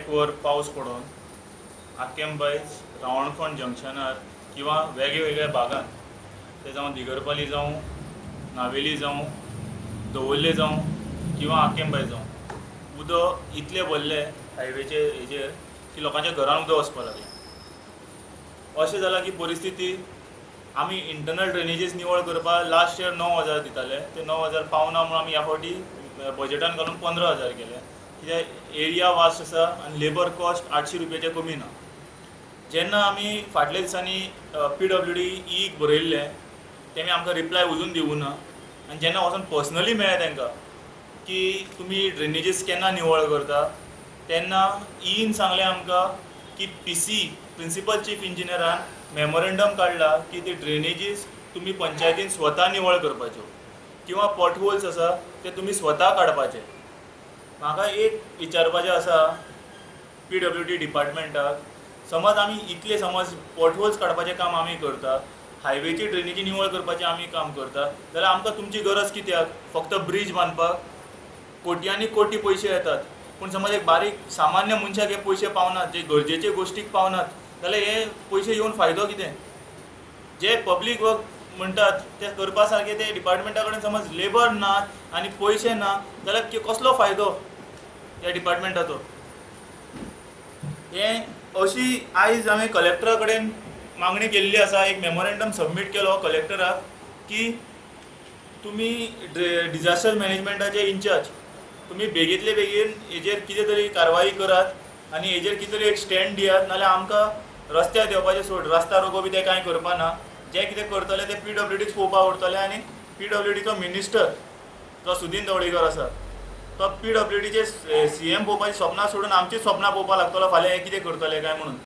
एक वर पावस पडून आक्केम बायज रावणफोंड जंक्शनार किंवा वेगवेगळ्या भागान ते जावं दिगरपाली जावं, नावेली जावं, दवर्ले जावं किंवा आक्केम बायज जावं, उदक इतलें भरलें हायवेचे हेजेर की लोकांच्या घरान उदक वचपाक लागलें. अशें जालां की परिस्थिती आमी इंटरनल ड्रेनेजीस निवळ करपाक लास्ट इयर 9,000 दिताले, ते 9,000 पावना म्हणून आमी ह्या फावटी बजेटान घालून 15,000 केले. कित्याक एरिया वास्ट आसा आनी लेबर कॉस्ट 800 रुपयाचे कमी ना. जेन्ना आमी फाटल्या दिसांनी PWD ईक बरयल्लें तेमी आमकां रिप्लाय अजून दिवूं ना. आनी जेन्ना वचून पर्सनली मेळ्ळें तांकां की तुमी ड्रेनेजीस केन्ना निवळ करता, तेन्ना ईन सांगलें आमकां की PC principal chief इंजिनियरान मेमोरेंडम काडला की ते ड्रेनेजीस तुमी पंचायतीन स्वता निवळ करपाच्यो किंवा पॉटहोल्स आसा ते तुमी स्वता काडपाचे. म्हाका एक विचारपाचें आसा PWD डिपार्टमेंटाक, समज आमी इतले समज पॉटहोल्स काडपाचें काम आमी करता, हायवेची ड्रेनेजी निवळ करपाचें आमी काम करता, जाल्यार आमकां तुमची गरज कित्याक? फक्त ब्रीज बांदपाक कोट्यांनी कोटी पयशे येतात, पूण समज एक बारीक सामान्य मनशाक हे पयशे पावनात, जे गरजेचे गोश्टीक पावनात, जाल्यार हे पयशे येवन फायदो कितें? जे पब्लीक वर्क म्हणटात ते करपा सारके ते डिपार्टमेंटा कडेन समज लेबर ना आनी पयशे ना जाल्यार कसलो फायदो ह्या डिपार्टमेंटाचो? हें अशी आयज हांवें कलेक्टरा कडेन मागणी केल्ली आसा, एक मेमोरेंडम सबमीट केलो कलेक्टराक की तुमी डिजास्टर मॅनेजमेंटाचे इन्चार्ज, तुमी बेगींतले बेगीन हेजेर कितें तरी कारवाई करात आनी हेजेर कितें तरी एक स्टँड दियात, नाल्यार आमकां रस्त्यार देंवपाचें सोड, रस्ता रोको बी तें कांय करपा ना. जें कितें करतले तें PWDच पळोवपाक उरतलें आनी PWDचो मिनिस्टर जो सुदीन ढवळीकर आसा तो PWDचे CM पळोवपाची सपनां सोडून आमचीच सपनां पळोवपाक लागतलो फाल्यां हें कितें करतले काय म्हणून.